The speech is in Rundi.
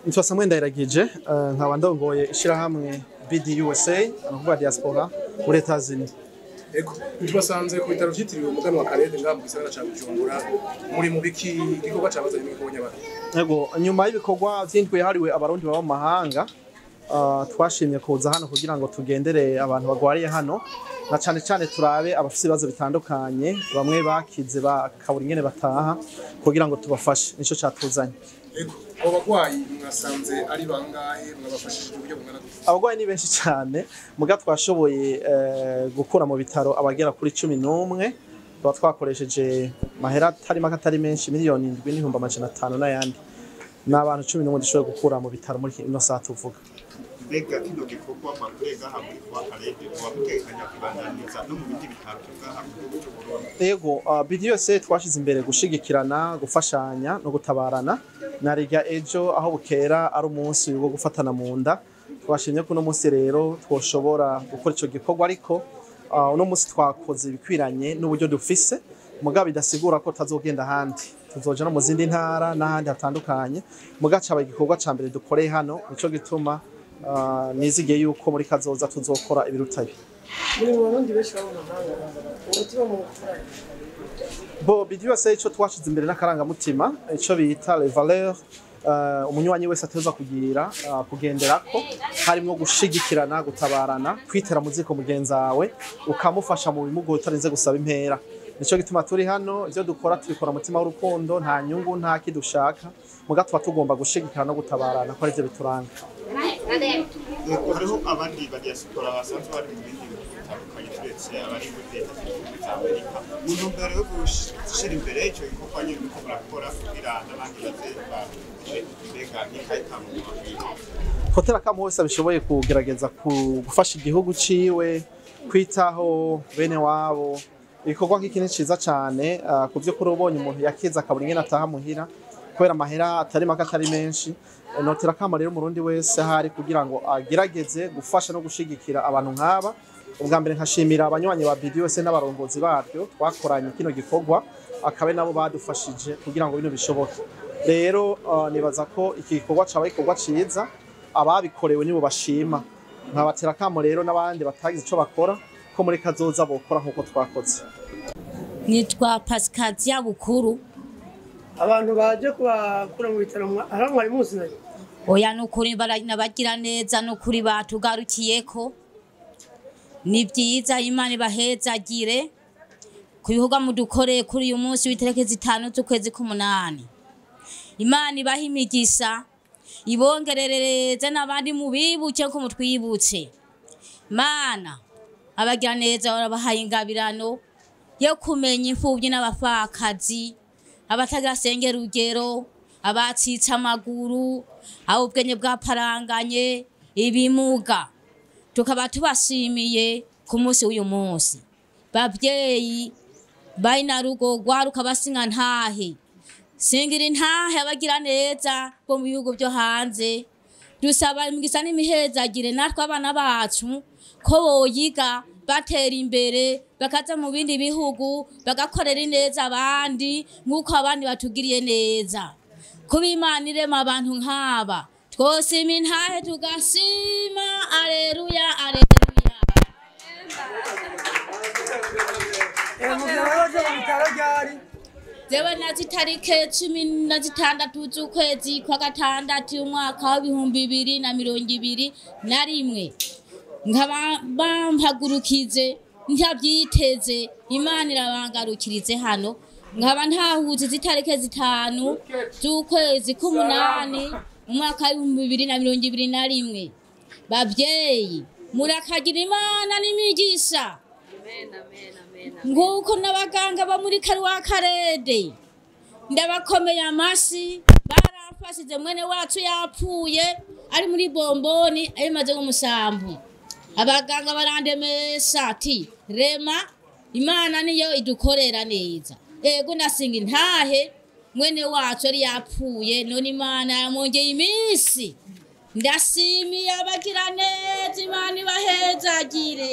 Nitwa Samuel Ndayiragije, nkaba ndongoye ishirahamwe BDUSA, nukuvuga diaspora muri Etats-Unis. Ego, tubasanze ku bitaro vyitiriwe Umuganwa Karede ngaha mu gisagara ca Bujumbura, muri mu biki igikorwa cabazanye n'igikorwa nyabaki? Ego, nyuma y'ibikorwa vy'indwi yahariwe abarundi baba mu mahanga, twashimye kuza hano kugira ngo tugendere abantu bagwariye hano, na cane cane turabe abafise ibibazo bitandukanye, bamwe bakize bakabura ingene bataha, kugira ngo tubafashe, nico catuzanye. Ego, abo bagwayi mwasanze ari bangahe, mwabafashije uburyo bungana gute? Abagwayi ni benshi cyane, muga twashoboye gukura mu bitaro abagera kuri 11, tuba twakoresheje mahera atari make atari menshi, 7,500,000 n'ayandi. Ni abantu 11 dushoboye gukura mu bitaro muri ino saha tuvuga. Mbega kino gikorwa mwakoreye ngaha muri kwa Karede muba mutekanya kubandanyiriza no mu bindi bitaro vyo ngaha mu gihugu c'u Burundi? Ego, BDUSA twashize imbere gushigikirana, gufashanya no gutabarana. Narirya ejo aho bukera ari umunsi wo gufatana mu nda. Twashimye ko uno munsi rero twoshobora gukora ico gikorwa, ariko uno munsi twakoze ibikwiranye n'uburyo dufise, mugabo bidasigura ko tazogenda ahandi. Tuzoja no mu zindi ntara n'ahandi hatandukanye, mugabo caba igikorwa ca mbere dukoreye hano, nico gituma nizigiye yuko muri kazoza tuzokora ibiruta ibi. Muri mu Barundi benshi baba mu mahanga, umutima mu gukora. Bo BDUSA ico twashize imbere n'akarangamutima, ico bita les valeurs, umunywanyi wese ateza kugira kugenderako, harimwo gushigikirana, gutabarana, kwitera muziko mugenzi wawe, ukamufasha mu bimugoye utarinze gusaba impera. Nico gituma turi hano, ivyo dukora tubikora mutima w'urukundo, nta nyungu nta kidushaka, muga tuba tugomba gushigikirana no gutabarana, ko arivyo bituranga. Ego, hariho abandi ba diaspora basanzwe bari mu bindi bihugu bitandukanye turetse abari muri Leta Zunze Ubumwe za Amerika. Mu ntumbero yo gushira imbere ico gikorwa nyene muriko murakora kugira n'abandi baze bafashe, mbega n'ikahe kamo mubabwira? Hoteli akamo wese abishoboye kugerageza gufasha igihugu ciwe, kwitaho bene wabo. Ibikorwa nk'iki ni ciza cane, ku vy'ukuri ubonye umuntu yakize akabura ingene ataha muhira kubera amahera atari make atari menshi. Notera akamo rero umurundi wese ahari kugira ngo agerageze gufasha no gushigikira abantu nk'aba. Ubwa mbere nkashimira abanywanyi ba BDUSA n'abarongozi baryo twakoranye kino gikorwa, akabe nabo badufashije kugira ngo bino bishoboke. Rero nibaza ko iki gikorwa cabaye igikorwa ciza, ababikorewe nibo bashima. Nkabatera akamo rero n'abandi batagize ico bakora ko muri kazoza bokora nk'uko twakoze. Nitwa Pascasia Bukuru. Abantu baje kubakura mu bitaro hari mwari muzinanye? Oya, nukuri nabagira neza, nukuri batugarukiyeko. Ni vyiza, Imana ibahezagire ku bikorwa mudukoreye kuri uyu munsi w'itariki 5 z'ukwezi k'umunani. Imana ibahe imigisha, ibongerereze n'abandi mubibuke ko mutwibutse. Mana, abagira neza barabahaye ingabirano yo kumenya imfuvyi n'abapfakazi, abatagira senge rugero, abacitse amaguru, abo ubwenge bwaparanganye, ibimuga. Tukaba tubashimiye ku munsi w'uyu munsi. Bavyeyi bayinarugo rwaruka basinga ntahe, singira intahe abagira neza bo mu bihugu vyo hanze. Dusaba imigisha n'imihezagire natwe abana bacu ko boyiga batera imbere, bakaza mu bindi bihugu bagakorera ineza abandi nk'uko abandi batugiriye neza. Kuba Imana irema abantu nk'aba, twosima intahe tugasima. Aleluya, aleluya. Muvyo baje mu bitaro ryari? Jewe nazi itarike 16 z'ukwezi kwa gatandatu umwaka w'ibihumbi bibiri na mirongo ibiri na rimwe. Nkaba bampagurukize ntavyiteze, Imana irabangarukirize hano. Nkaba ntahuze itarike 5 z'ukwezi k'umunani umwaka w'ibihumbi bibiri na mirongo ibiri na rimwe. Bavyeyi murakagira Imana n'imigisha. Nguko n'abaganga bo muri Karuwa Karede ndabakomeye amasi, baramfashije. Mwene wacu yapfuye ari muri bomboni ayimaze nk'umusambu, abaganga barandemesha ati rema, Imana niyo idukorera neza. Ego, nasinga intahe, mwene wacu yari yapfuye, none Imana yamwongeye iminsi. Ndashimiye abagira neza, Imana ibahezagire.